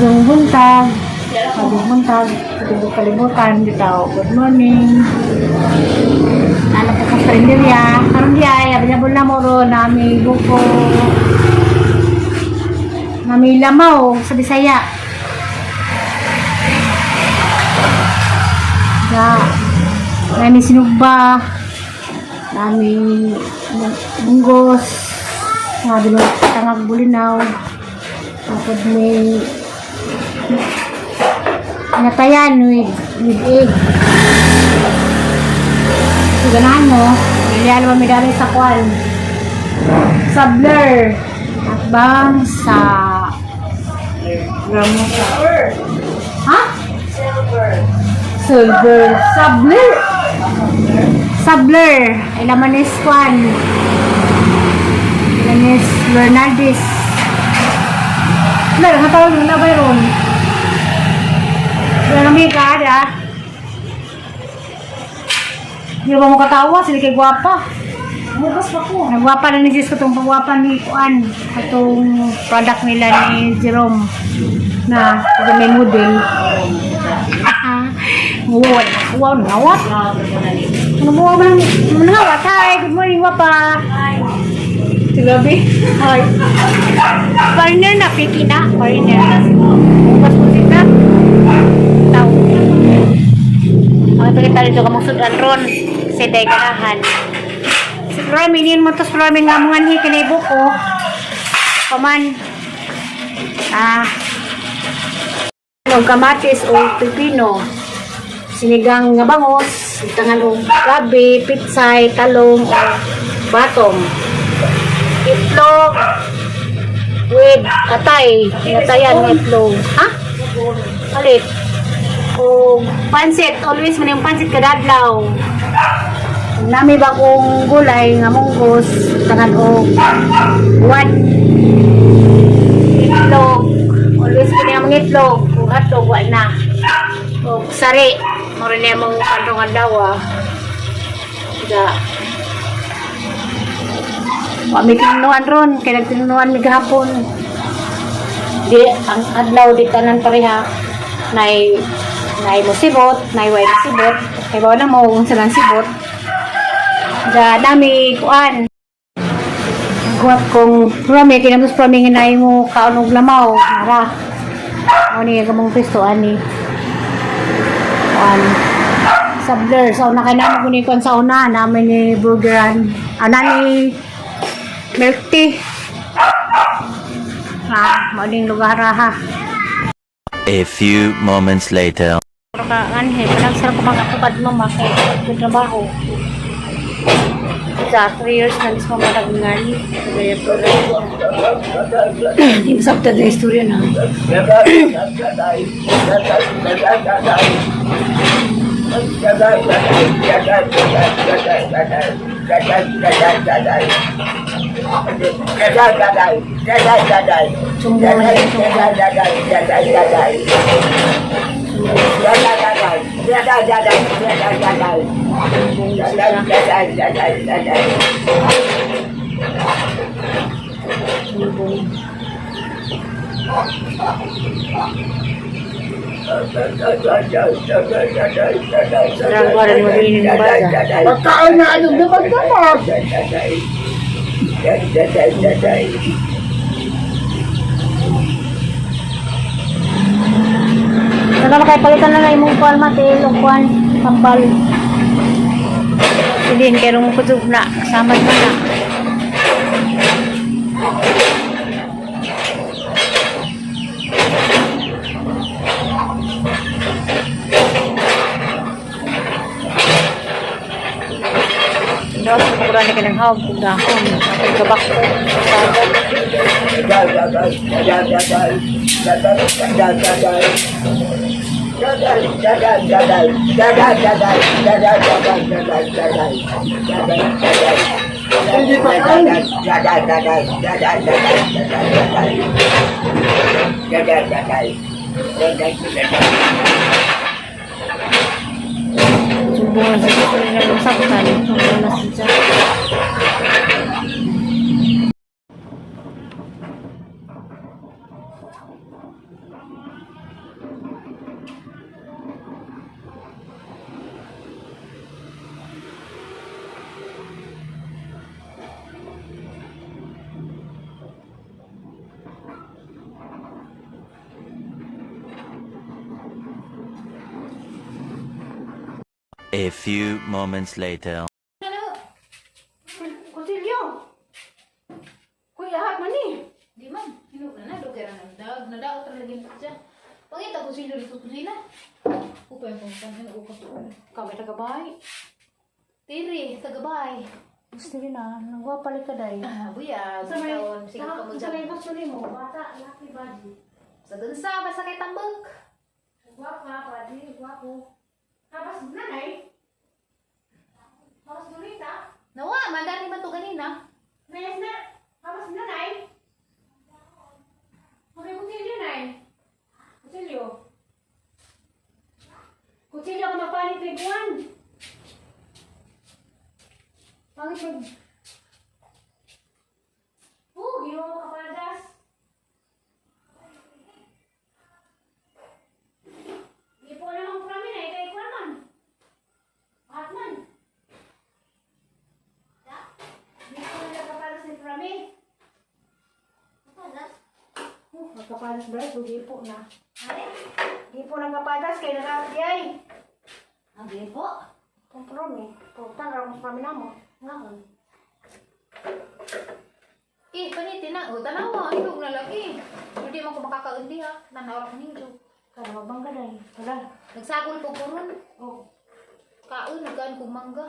Maayong buntag. Maayong buntag. Sa kalibutan bitaw. Good morning. Ano po sa karinderya? Karon di ay available na mo ro nami buko. Nami lamaw sa Bisaya. Ga. Nami sinugba. Nami munggos. Mga bilog tangag bulinaw. Tapos may natayan with egg. So, ganahan mo, ilihan mo may dami sa kwan. Sa blur. At bang sa Ramosa. Ha? Silver. Sa blur. Sa blur. Ay laman is kwan. Laman is Bernardis. Blur, ang tawag na ba yun? Wala na may kada. Di ba mo katawa? Sila kay gwapa. Mugas pa ko. Nagwapa na ni Diyos ko itong pagwapa ni Kuan. Itong product nila ni Jerome. Na pag may model. Wow, wow, nawat. Ano mo man nangawat? Hi, good morning, wapa. Hi. Sigabi. Hi. Foreigner na, piki na. Foreigner. Bukas po sila. Tao. Ang kita dito ka magsudan ron. Kasi day ganahan. Si Rami, inin mo to sa Rami nga mga ni kinay buko. Paman. Ah. Ano, kamatis o pipino. Sinigang nga bangos, tangan og gabi, pitsay, talong o batong. Itlog with atay. Natayan ng itlog. Ha? Palit. O pansit. Always man yung pansit kadadlaw. Nami ba kung gulay nga munggos, tangan og buwan. Itlog. Always ko niya mga itlog. Kung hotdog, wa na. O sari. Mura niya mong kantong adlaw ah. Da. Wa mi tinunuan ron, kay nagtinunuan mi gahapon. Di ang adlaw di tanan pareha. Nay nay musibot, nay way musibot. Kay bawa na mo kung sila sibot. Da nami kuan. Guwat kong prami kinamos prami nga nay mo kaon og lamaw, nara. Mo ni gamong pisto ani. Kuan sa blur sa una kay namo kuni kuan sa una namin ni burgeran ana ni milk tea. Ah, mao ning lugar ha. A few moments later. Pero ka anhe, panagsara ko makatupad mama kay ko trabaho. Sa 3 years na mismo matagungan. Kaya po. Hindi masabtad na istorya na. Sumbong na siya, sumbong. Sumbong siya. Sumbong. Parang wala na mabili ng baga. Pagkaon na anong dumagdamag. Saka makipalitan na lang imong kuan matil o kuan tambal. Silin kay rong kutub na samad mo na. Daw sa kuran ni kanang hawg kung dahon. Ako gabak ko. Sumbong na siya. Pero na saktan. Sumbong na siya. A few moments later. Ano? Kutsilyo! Kuya, lahat man eh. Di man, hinog na na, dugay ra ng dag. Nadaot ra lagi na siya. Pangita ko sila dito kusina. Upay mo kan ano ko to. Kami tagabay. Tiri, tagabay. Gusto rin ah, nagwapalit ka day. Ah, buya, Sa may, taon, sige ka mo sa may dyan. gusto ni mo, bata, laki body. Sa dun sa, basta kay tambok. Gwapa, body, gwapo. Habas nanay. Habas nurita. Nawa, mandari man to ganina. Mayas na. Habas nanay. Okay, kutsilyo nay. Kutsilyo. Kutsilyo ka mapalit kay Juan. Pangit mag... Oh, ginawa mo kapadas. Di po naman po namin eh, kay Juan man. Lahat man. Di po na kapadas ni Prami. Oh, nagkapadas ba? So, di po na. Di po nagkapadas kay nakakiyay. Ang po. Kung Prami, punta ka mo Prami na mo. Ngaon. Eh, paniti na. O, tanawa, hinog na lagi. Hindi man ko makakaundi ha. Tanaw ra ko ninyo. Kada mabangga day. Wala. Nagsagol ko kuron. Oh, Kaon, nagkaan kong mangga.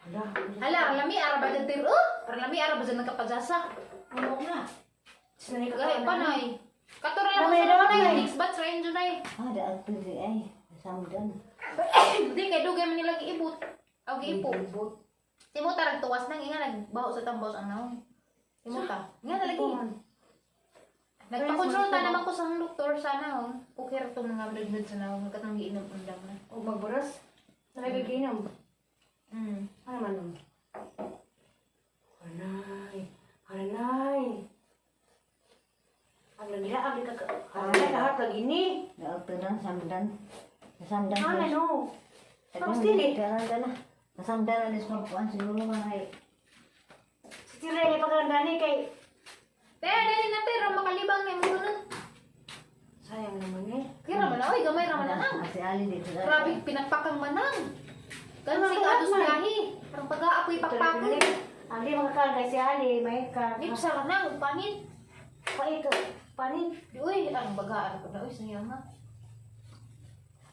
hala. Hala, ang lami ara ba dyan tiro? Oh, parang lami ara ba dyan nagkapajasa? Ano na? Sinanay ka Gahi pa nay. Katura lang Namay sa daw, nay. nay. Next batch ra yun nay. Ah, daag pili ay. Samdan. Hindi kay dugay man nila giibot. Aw giipo. Ibot. Timo tarag tuwas nang inga nagbaho sa tambaw ang naong. Timo ta. Nga na lagi. Nagpakonsulta naman ko sa doktor sana oh. Okay ra tong mga nudnud sa naong katong giinom undang na. O magbaras. Nakagiginam. Ano man nun? Hanay. Hanay. Ang nagila, ang nagkaka... Hanay, lahat lagi ni. Daag pili samdan. Samdan. Hanay, no. Tapos dili. Daag na. Samdan na dismag kuan siguro man ay. Si Tira, ay pagkandani kay... Te, dali na te, ra makalibang na imong sunod. Sayang naman eh. Kira man na oy, gamay ra man na. Ah, si Ali dito. Grabe pinakpakang manang. Ano, Kansi ka atos man? biyahe. Parang pag-aapoy pakpakan. Ang di makakaon kay si Ali, may ka... Lipsa ra na, ug panit. Pait, panit. Di uy, ang bagaan ko na uy, sayang nga.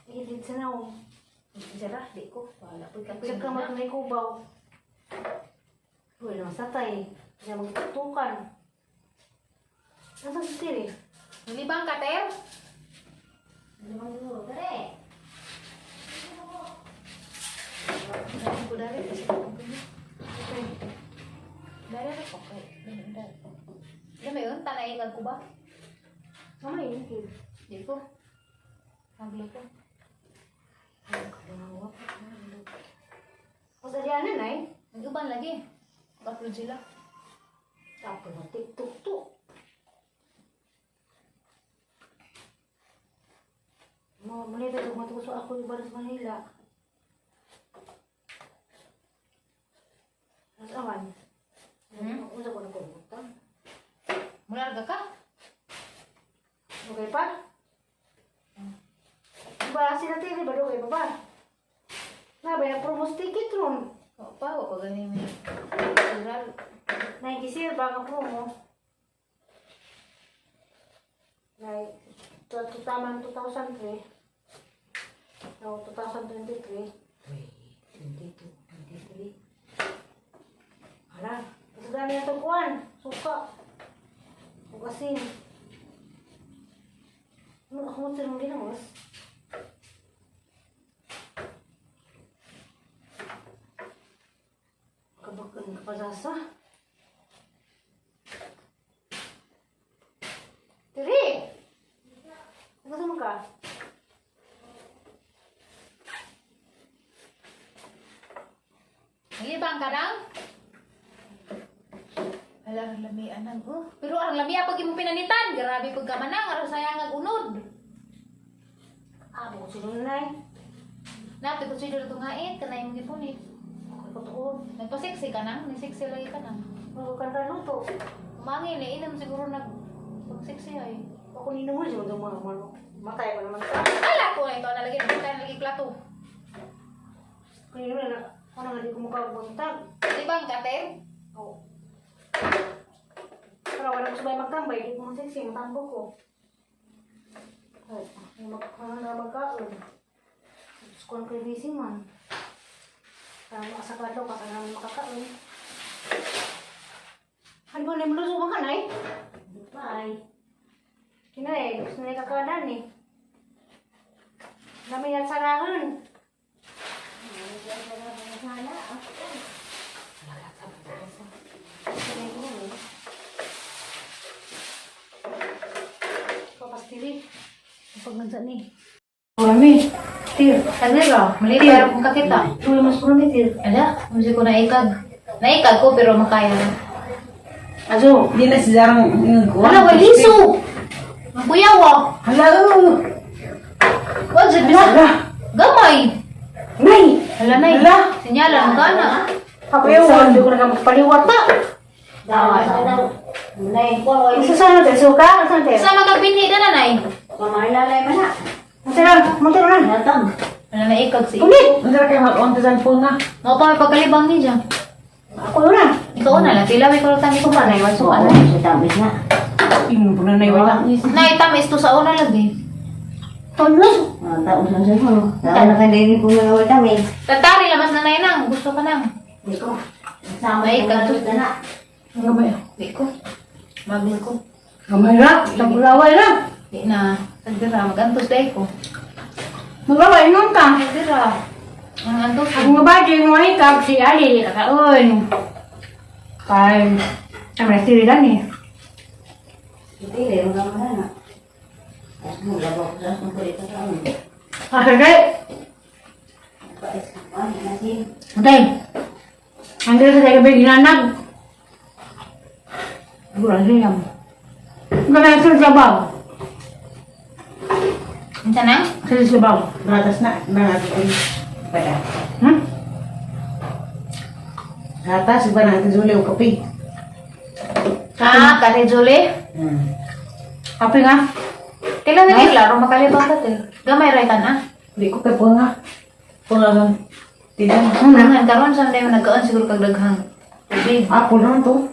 Ilid sa naong. Jara, di ko. Wala po ka Sa kamag may kubaw. Uy, naman sa tay. Kaya magtutukan. Nasaan si Tiri? Nilibang ka, Ter? Limang duro dere. Ko dari kasi ko ganyan. Dari ra ko kay. Dari. Alam mo yun, tanay kag ko ba? Mama, yun. Kid. Di ko. Haglo ko. Ay, kalawa. O sa diyanan ay? Nag-uban lagi. Upload sila. Tapos na TikTok to. Mo, muli na matuso ako yung baras Manila. Mas awan. Hmm? Usa ko na ko utang. Mularga ka? Okay pa? Ba, sila tiri ba okay pa ba? Na ba yung promos ticket ron? Oo pa, wa pa gani may. Sural. Naikisir ba ka promo? Nay, tutaman 2003. No, 2023. Wait, 22, 23. Hala, basta dami na itong kuwan. Suka. Ug asin. Ano, ako mo silang ginamos? Kabakan kapasasa. Tiri! Nagkasama ka? Nilibang ka nang? Hala, ang lami anang. Oh. Pero ang lami pag imong pinanitan. Grabe pag ka manang, aron sayang ang unod. Ah, bukod sila nanay. Napi ko sila itong hait, kanay mong gipunit. Okay ko tuon. Nagpasiksi ka nang, nisiksi lagi ka nang. Magukan ka luto. Umangin eh, inom siguro nag pagsiksi ay. Ako ninungo siya mga mga matay pa naman ka. Ala ko na ito, nalagay na tayo nalagay plato. Kaya na, ako na nga di ko mukha buntag. Di ba ang kater? Oo. Pero wala ko sabay magtambay, di ko masiksi, matambo ko. Oh, may magkaroon na magkaon. Tapos ko ang busy man. Para makasakado ka, kaya naman makakaon. Ano ba na maluso ka na eh? Bye. Kinay, gusto na kakanan eh. Dami yan sarahan. Papastili. Pag ni. Marami. Tir. Sabi ra, mali pero kung kakita. Tuloy mas marami, tir. Ala, hindi ko naikag. Naikag ko pero makaya na. Azo. Hindi na si Zarang yung kuha. Wala, wala liso. Ang kuyaw ah. Hala, oh. Wag sa bisa. Hala. Gamay. Nay! Hala nay. Hala. Senyala ang kana. Papayawan. Hindi ko na ka magpaliwat ta. Dawa sa daw. Mulay ko ay Isa sana tayo. Suka. Saan tayo? Sa mga binhi na nanay. pamalalay man na. Masarap. Masarap na. Natang. Wala naikag si. Ulit. Ang sarap kayo mag-on to sa phone na. Mao pa may pagkalibang ni dyan. Ako yun na. Ikaw na lang. Tilawin ko lang tami ko Suka na yun. Suka na. Sa tamis na. Yung po na wala. Nay, tamis to sa una lagi. Tulos. Ah, taon sa sa. Taon na kay ko nga wala tamis. Tatari lamas na nay nang. Gusto ka nang. Di ko. Sama Ay, ko kag- na na. Gamay. Di ko. Magul ko. Gamay na. Tagulaway na. Di na. Tagdira. Magantos day ko. Maglaway nun ka. Tagdira. Ang antos. Ang mga bagay yung mga ikag, si Ali, kakaon. Kay, ang restiri lang eh. Dili mo na na. As mo labo sa akong kulit sa taon. Asagay, Pais ko ani na si. Atay. Ang dito sa gabi, ginanag. Gura siya. Gana sa sabaw. Unsa na? Sa sabaw. Gatas na. Natin. Wala. Hmm? Gatas, iba natin zuli o kape. Ah, kare Jole. Kape nga. Tilawin ko laro makalibang ka te. Gamay ra ka na. Hindi ko kay punga. Punga lang. Tinan. Daghan karon sa dayon nagkaon siguro kag daghang tubig. Ah, puno to.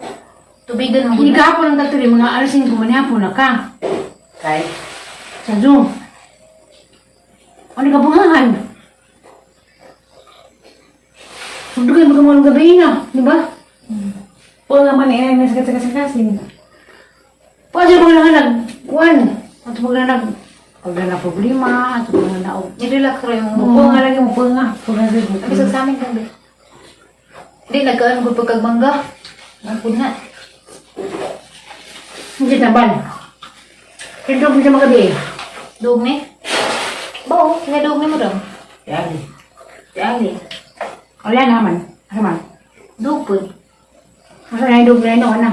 Tubigan mo Hindi gud. ka hapon ang katuri, mga alas 5 man hapon na ka. Kay. Sa Zoom. Ano ka bungahan? Magdugay magkamulang gabi na, di ba? Punga man eh. Nasa kasing kasing. Pwede mo lang nag, kuan. At pag na nag, pag na problema, at pag na na, I-relax ra yung Punga lagi mo punga. Punga lagi. Bisag sa amin kan be. Di nagkaon gud pagkag mangga. Ang na. hindi taban. Hindog mo siya magabi. Dug ni. Bao, nga dug ni mo daw. Yan. Dali. Wala naman. Ano man? Dug po. Masa na hindog na hindog, ano?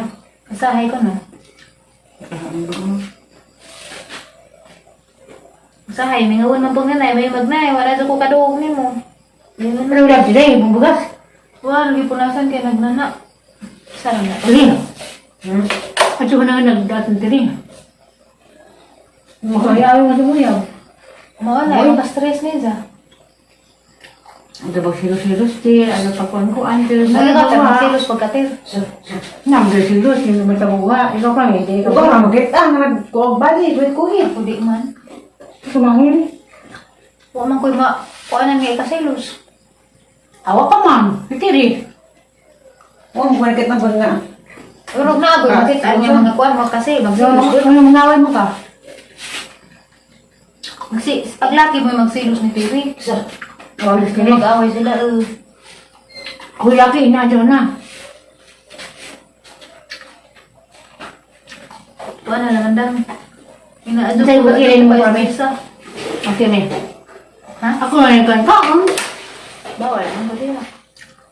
Masahay ko na. Masahay, mingawan man pong nanay, may magnay, wala sa ko kaduog ni mo. Pero wala sila eh, bumbugas. Wala, lagi punasan kay nagnana. Sarang na. Tiri. At saka na nga nagdatong tiri. Makayaw mo sa muyaw. Mawala, yung ka-stress ni Za. Ano ba silos-silos ti? Ano pa kuan kuan? Pero sa Wala ka, nagawa. magsilos pagkatir. Nam, silos, hindi mo tabuha. Ikaw pa hindi Ikaw ikaw nga magkita. Nagkuog bali. Kuhit kuhit. Ako di man. Sumangin. Wa man ko'y ma... Kuanan nga ikasilos. Awa ka man. Tiri. Oh, market na punga. Urog na ako, makita niya mga kuan mo kasi, magsilos. Ano mangaway mo ka? Magsi, paglaki mo magsilos ni Piwi. Awa, Kaya mag-away sila, eh. Kuya laki, ina na. Kuan na lang dang. Inaadyo Sa'yo, ko, bakilin mo pa kami. isa. Okay na. Ha? Ako na yung kan pa. Bawal, ang bali na.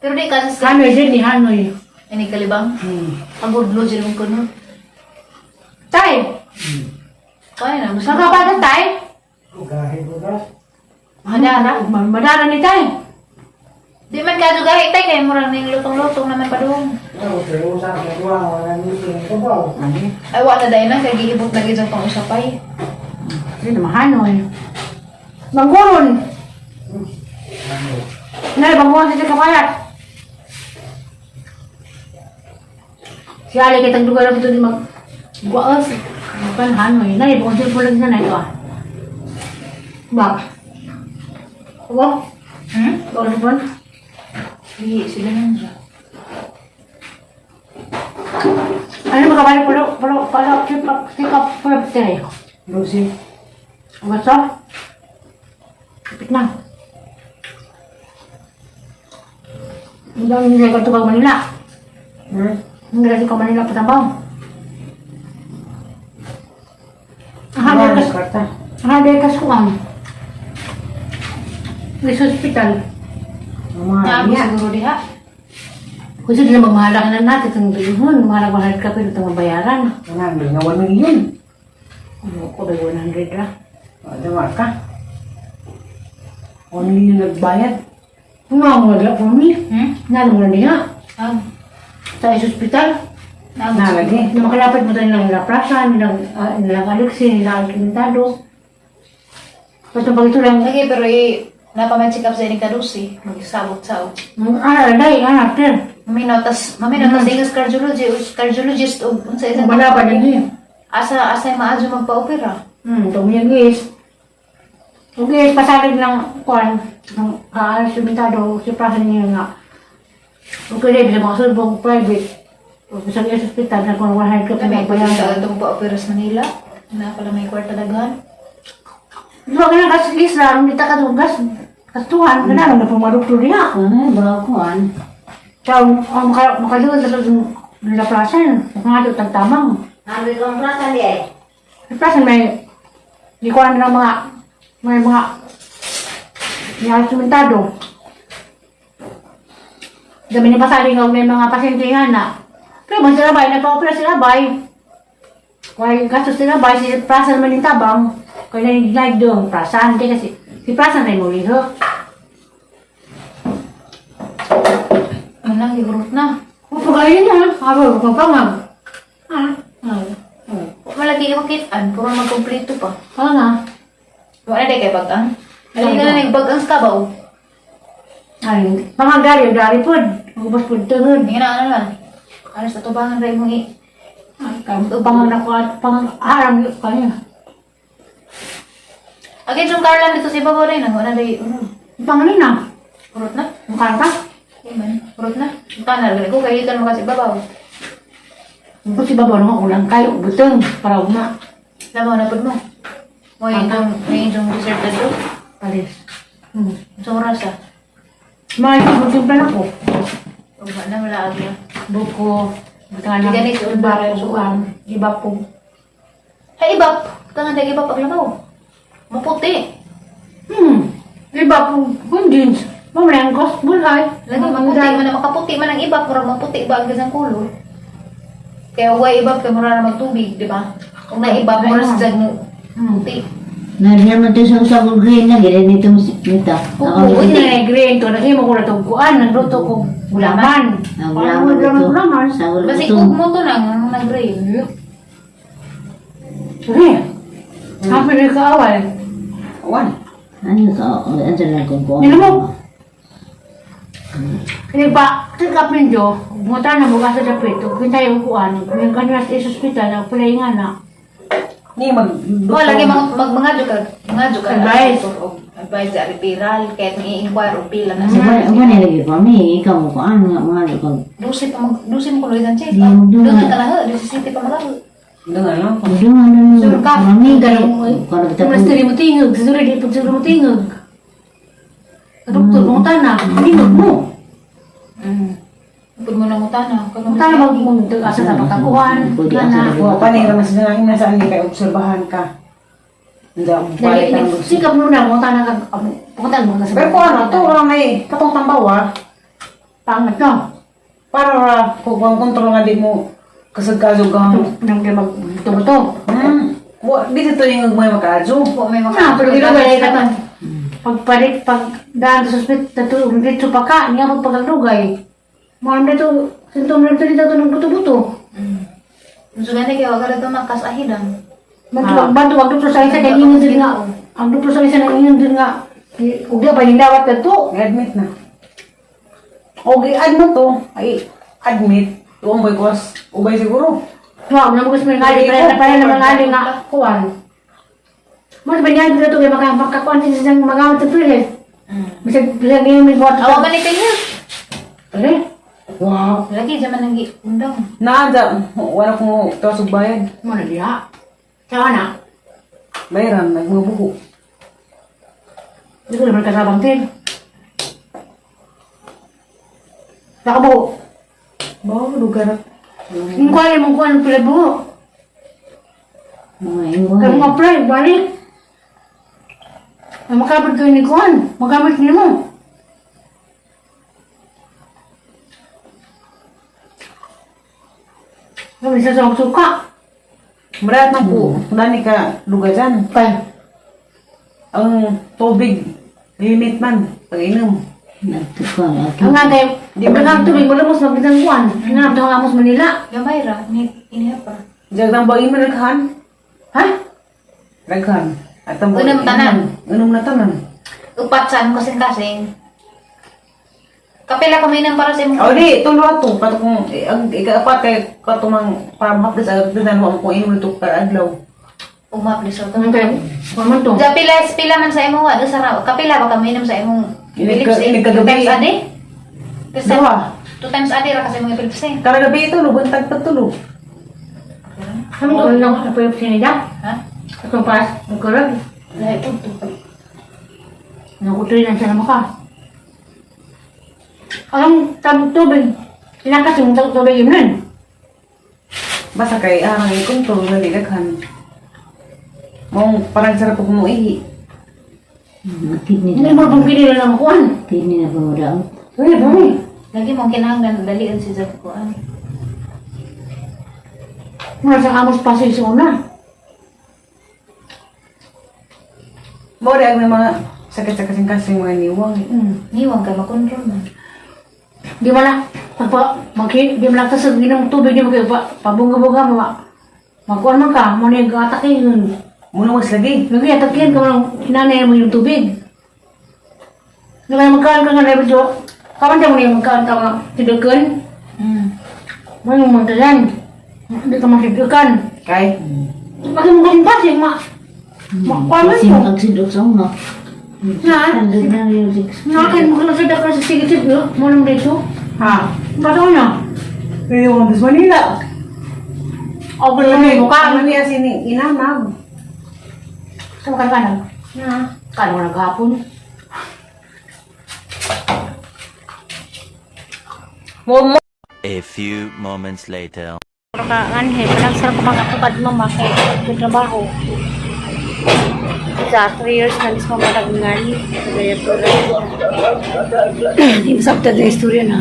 Pero di kasi sa... Hanoy din ni Hanoy. Ini kalibang. Pagudlo sila mong kuno. Tay! Kuan na, gusto Saan ka ba tay? Madara. Madara ni tay. Di man ka gahi tay kay murag ning lutong-lutong naman pa doon. Ay wa na dai na kay gihibot na gid ang pang-usapay. Hindi naman Hanoy. Mangguron. Nay, banguhan sa kapayat. Si Ali kitang duga na ito di mag guwaas. Magpanhan mo yun. Nay, bukod din po lang siya na ito ah. Ba? Aba? Hmm? Bukod po? Di, sila nang siya. Ano makabalik palo, palo, palo, keep up, pick up, palo, tere. Lucy. Basta? Kapit na. Ang dami nila ito kag Manila. Hmm? Ang dami ka Manila patambaw. Aha, Ano kas, karta? aha, kas ko ang. Sa hospital. Mga Naamo niya. siguro diha. Kasi di na magmahala ka na natin itong bilhon. Mahala ka pero itong mabayaran. Wala, nga 1 million. Ano ko ba 100 ra? O, damar ka. 1 million nagbayad. Nga mo na po mi. Hmm? Nga mo na niya. Ah, Sa hospital. naamo. Nalagi. Na makalapit mo tayo ng La Plaza, nilang, nilang Alexi, nilang Alimentado. Basta pag ito lang, Lagi, pero eh, napaman check up sa ining kadusi. Magsabot-sabot. day, after. Maminotas, maminotas ingas cardiologist, cardiologist og unsa isang Wala pa din eh. Asa asa maadyo magpa-opera. Tumiyang is. Okay, pasalig ng kwan, ng Alimentado, si Plaza niya nga. Okay, day, bisa makasulbong private. O bisa sa hospital na kung 100 ka Na may pinabayaran. kwarta itong pa-opera sa Manila. Na pala may kwarta daghan. Di ba ka na gas lisa, nung dita ka itong gas, kastuhan, ka na, nung pumarukto niya. Ano ba kuan? Kaya, ang makaluwag sa La Plaza, mga ito tagtamang. Ano yung plaza di ay? Sa Plaza may, di ko alam ng mga, may mga, may sumentado. Dami ni pasaling og may mga pasyente nga na. Pero man sila bay, nagpa-opera sila bay. Kaya gastos sila bay, si Plaza naman yung tabang. Kaya nag doon, Plaza, hindi kasi, si Plaza na yung muli, ho. Ano na, gigurot na. Oh, pagayon na. Abo, pagpangag. Ah, ah, ah. Malagi imakitaan, puro magkumpleto pa. Ah, nga. Wala na kay bagang. Dali na lang bagang sa kabaw. Ay, pangag dari, dari pod. Ubos pod tungod. Hindi na ano lang. Ano sa tubangan rin mong i... Ay, pangag na ko at pangag harang kanya. Again, yung car lang dito sa ibabaw rin. Ang wala rin. Urot. Pangano na? Urot na. Mukha ka? Di man. Urot na. Mukha na. Ko kayo ito kasi ibabaw. Kung si babaw nga ulang kayo, butong, para uma. Labaw na pud mo. Mo yung may itong dessert na ito. Palis. Sa oras ah. Mga ito, plan ako. Ugma na wala agya. Buko, butangan Di ng ganit, iba po, iba po. Hay ibap. Tangan dag ibap ang labaw. Maputi. Iba po, kundins. Mamaya ang gospel ay. Lagi maputi man na makaputi man ang ibap, murag maputi ba ang gazang kulor. Kaya way ibap kay mura na magtubig, di ba? Kung naibap mura sa jag mo puti. Nariyan mo ito sa usag green na gila nito nito. Oo, Uy, na green to, naging mo ko na itong kuan, nagluto ko gulaman. Ah, gulaman Gulaman, ito. gulaman. Sa Basi ulo ug mo to nang ang nag-green. Sige. Happy na kaaway. One. Ano ka? Ano lang kung kuan? Nilo mo. Kaya ba, take up ninyo, bumunta na mo sa dapit, ug kinta yung kuan, yung kanila sa ospital, na pala nga na. Ni mag... Wa lagi mag mag mga ka, mga ka. Advice. Og advice sa referral kahit ni-inquire og pila na Sa sa. ba ba nilagay pa mi ikaw mo kuan nga mga kung Dusi pa mag dusi mo kuloy check Di up. mo doon. Doon ka na ha, dusi city pa magaw. Doon ano? Doon ano Sur ka. Mami kay Ganun, kuan Kung mas mo tingog, siguro di pag siguro mo tingog. Doktor, bumunta na, tingog mo. Pud mo nang utana. Bumunta na mag asa sa pagkakuan, Pwede nga asa na. sa Wa pa ni raman sila nang nasaan ni kay obserbahan ka. Hindi ako Dali, palit ang gusto. sikap mo na, bumunta na, bumunta na sa Pero kung ano, to wala may katong tambawa Pangat no. para ra kung ang kontrol nga di mo kasagkazog kang Nang di mag tubuto. Wa di to yung may makaadyo. Wa may Na, pero gilugay ka man. Pagpalit, pag daan sa suspit, tato, dito pa ka, niya mo pagkalugay. Mga dito, sintom dito dito ng buto-buto. So gani kay wa ka dito makasahidan. Bantu, bantu, ang doktor sa isa, kaya ingon din nga. Ang doktor sa isa, ingon din nga. Ug di pa nindawat na to. Admit na. Okay, add mo to. Ay, admit. Tuong boy kwas. Ubay siguro. Wow, na mo gusto mga ali, para na para na mga ali nga kuan. Mas banyak dito to kay maka makakuan sa isang mga sa pilis. Bisag bisag ngayon may buhat. Awa man ni Pinya. Eh, Wow. Lagi zaman nang undang. Naada, wala kong tawas og bayad. mo na diha. Sawa na. Bayaran, nagmabuho. Di ko naman kasabang tin. Nakabuo. Ba, lugar. Ang kuan mong kuan pila buo. Mga ingon. Kaya mga apply, balik. Ang makabot kayo ni kuan, magamit ni mo. Kami sa suka. Marat na po. Dani ka lugar dyan. Kay, Ang tubig, limit man. Pag-inom. Nagtukang ako. ang nga kay, di ba ang tubig mo lamos magitang kuan. Nga ang amos Manila. Gamay ra ni iniha pa. Diyan ang bagay mo naghan. Ha? Naghan. At ang Unom tanan. Unom na tanan. Upat sa anong kasing-kasing. Kapila kami nang para sa imong O di, tulo ato. Pato kung, eh, ang ikaapat kay katumang para mahaplis ang tanan mo kung inom nito para adlaw. umaplis to. Ang kay, kuan man to. Ja pila pila man sa imong wa sa ra. Kapila ba kami inom sa imong Ini Philips ini eh? kagabi. Two times a day? Kasi Duha. two times a day ra kasi imong Philips eh. Karagabi ito, buntag pa tulo. Ang kuan lang sa payop sinida. Ha? Atong pas, ang kurag. Lahi pud to. Nakutuloy lang siya na mukha. Ang tam tubig, inakas yung tubig yun nun. Basta kay ah, ang ikontrol na di daghan. Mong parang sarap pag muihi. Kidney Hindi na. mo pang pinili na makuan. Kidney na pumudaot. Uy, bumi. Lagi mong kinahanglan dalian si Zab kuan. Mula sa amos pasig sa una. Mo rin ang may mga sakit sa kasing-kasing mga niwang. Niwang kay makontrol man. Di mo na, pagpa, magki, di mo lang kasag ginom tubig, di mo kayo pa, pabunga-bunga, ma, magkuan man ka, mo na yung atake yun. Muna mas lagi. Lagi, atakihan ka mo ng hinanay mo yung tubig. Di ba magkaan ka nga level 2? Kaman mo na yung magkaan ka nga tidukan. Mo yung magdalan. Hindi ka masidukan. Kay, Bakit mo kasing pasig, ma? Makuan man Kasi to. magsidok sa una. Na? Tandog na yung Nga kayo mo sa dakar sa sigit no? Mo nang dito. ha? Bato na. Pwede mo sa Manila. O, pero may mukha. Ano niya sini inanag. Sa mukha ka nag. Na. Kano naghapon. Mo A few moments later. Ka anhe, parang sarap ko mga kapad mama kay yung trabaho. Sa 3 years na mismo matagungan. Kaya po. Hindi masabtad na istorya na.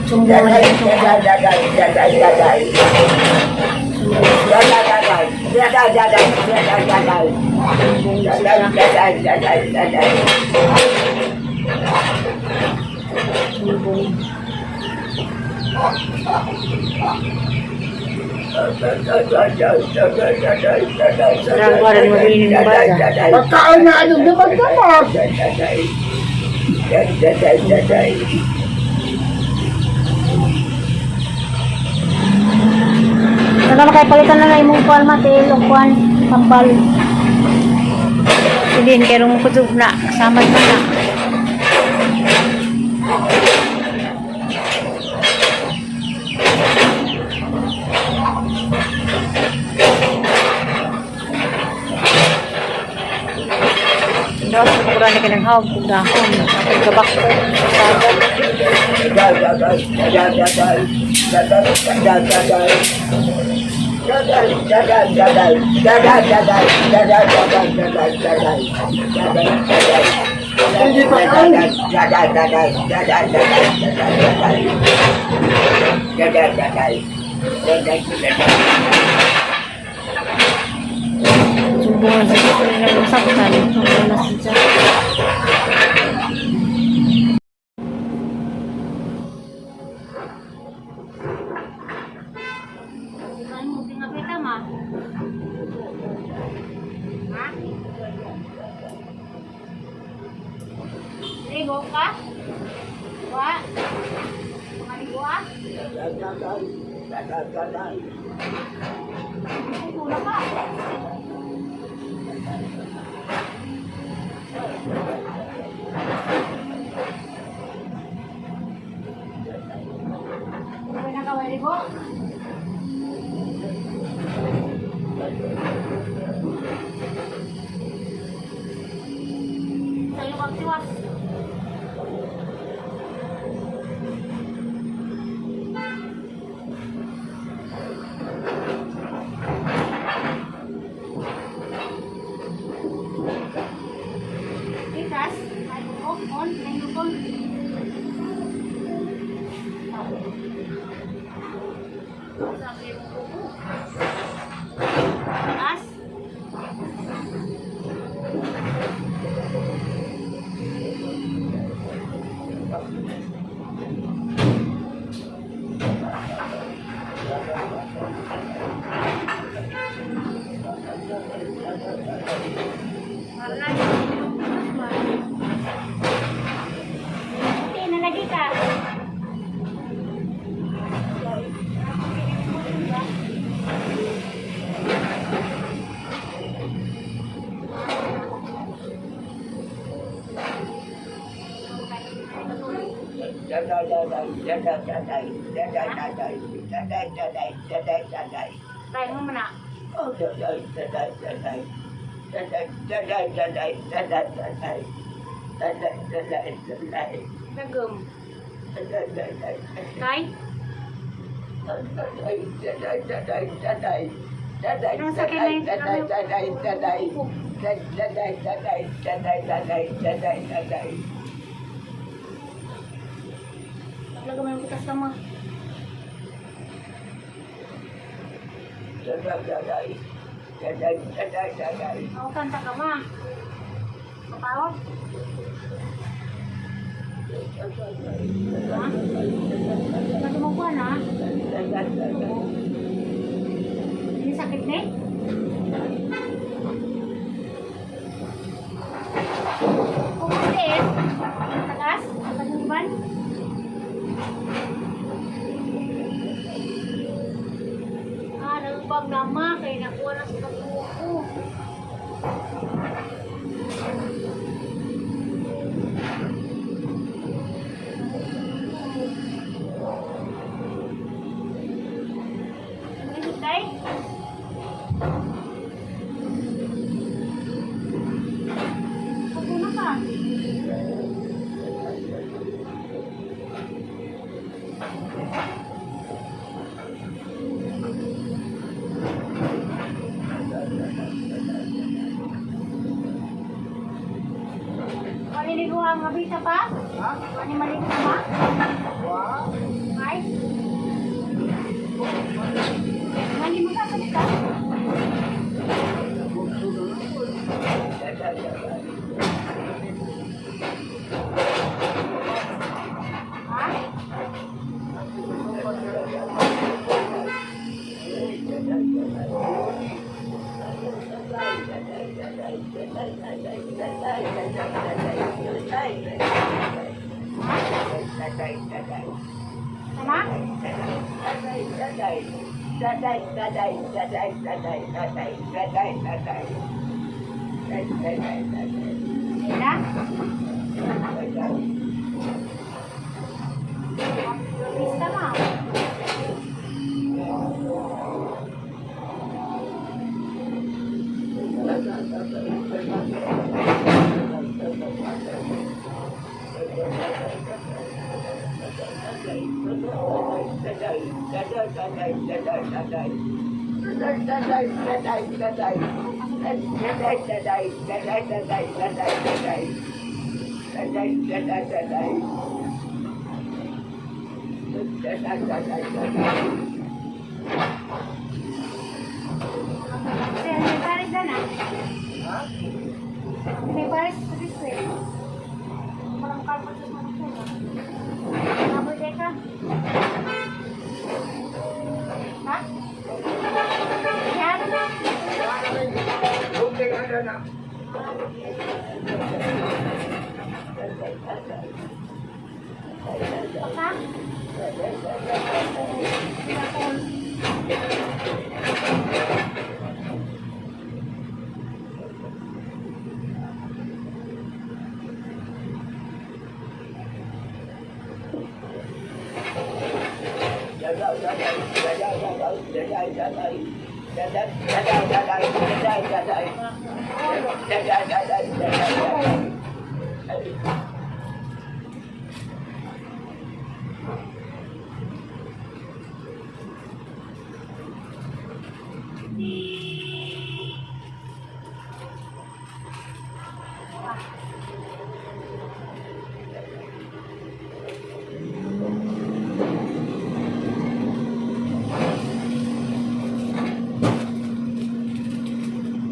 Sumbong na sumbong. Sumbong. Parang parang mabili ng baga. Pagkaon na ano, di ba gamot? Saka kay palitan na lang imong kuan mate, o kuan tambal. Hindi kay rong kusog na samad man na. Daw sa kuran ni kanang hawg ug dahon, pagkabak ko sagat. Sumbong na siya, sumbong na masaktan, sumbong na siya. Wa? Mga ligwa? Ay, tula ka. Wala na ka, wala. Sa'yo kang siwas. Ikas, ay off, on, nayukol. Sabi mo ko. Taas. Wala na. Puti na lagi ka. Try mo muna. Lagom. Kay? Anong sakit na yun? Lagom yung butas lang mo. Ako kanta ka ma. Kapao? Ha? Pwede mo kuha na? Hindi sakit na eh? Kung hindi eh, tagas, tagas. Ah, nalubag na ma, kaya nakuha na sa pagbuo ko. Ano tay? Paguna ka. Maliligo ang mabita pa? Ha? Ano maligo ka ba? Wa? Ay? Mali mo ka ka? Ha? Tama? Ayun na? Pista ma. Sir, may pares na na. Ha? May pares sa display. Walang kalpat sa mga puno. Nabol ka. Ha? Yan? Okay, ano na? Baka?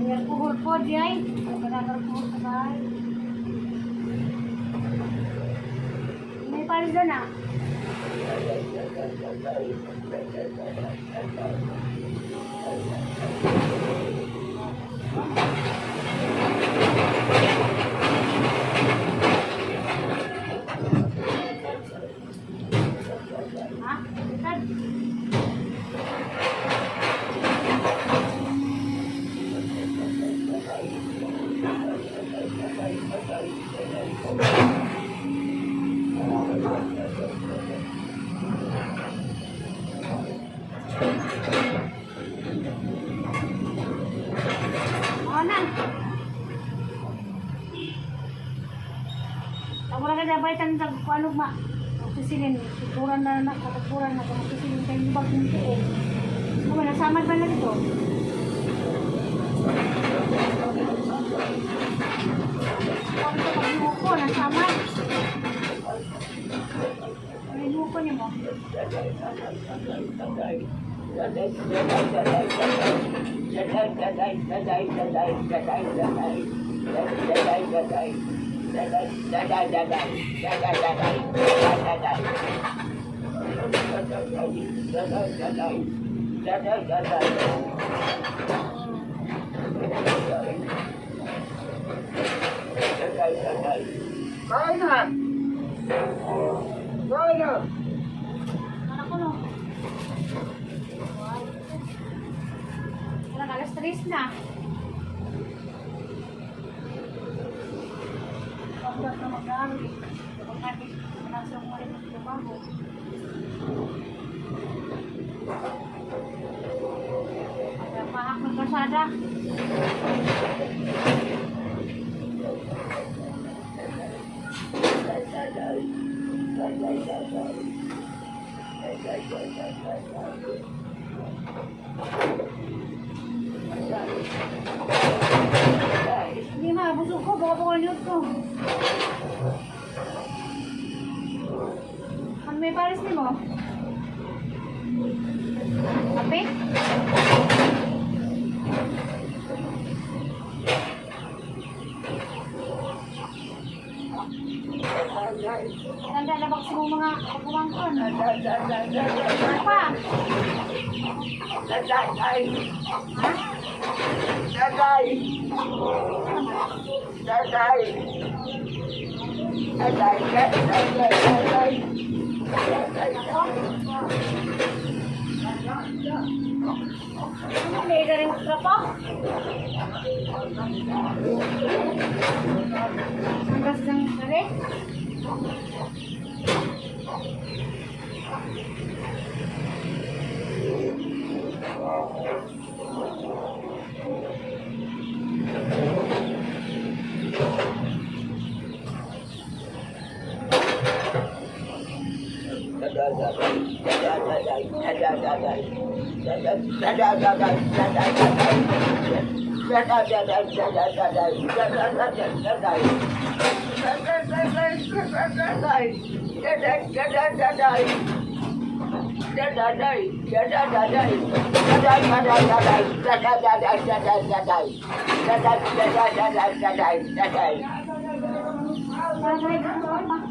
May alcohol po, di ay. Pagkakaroon sa bahay. May paris doon ah. Ha? Tad? Oo na. Ako lang kaya baitan sa ano ma. Magsisilin, tuturan na na, katuturan na, magsisilin kayo yung bagong tuo. Kung nasamad ba na dito? Kung ito pag-iuko, nasamad. Ano yung uko niyo mo? Kain na! Kain na! Anak ko no. Wala, 3:00 na. Pagkat na mag-aaral eh. Kapag natin, nasa mga rin ang trabaho. Kaya pahak ng kalsada. Hindi ma, busog ko. Baka baka ko. Ano may pares ni mo? Kape? Tanda na bak sa mga pagkumangkon. Ano pa? Ha? Ano, may rin tropo? Ang gas ng kare? Para sa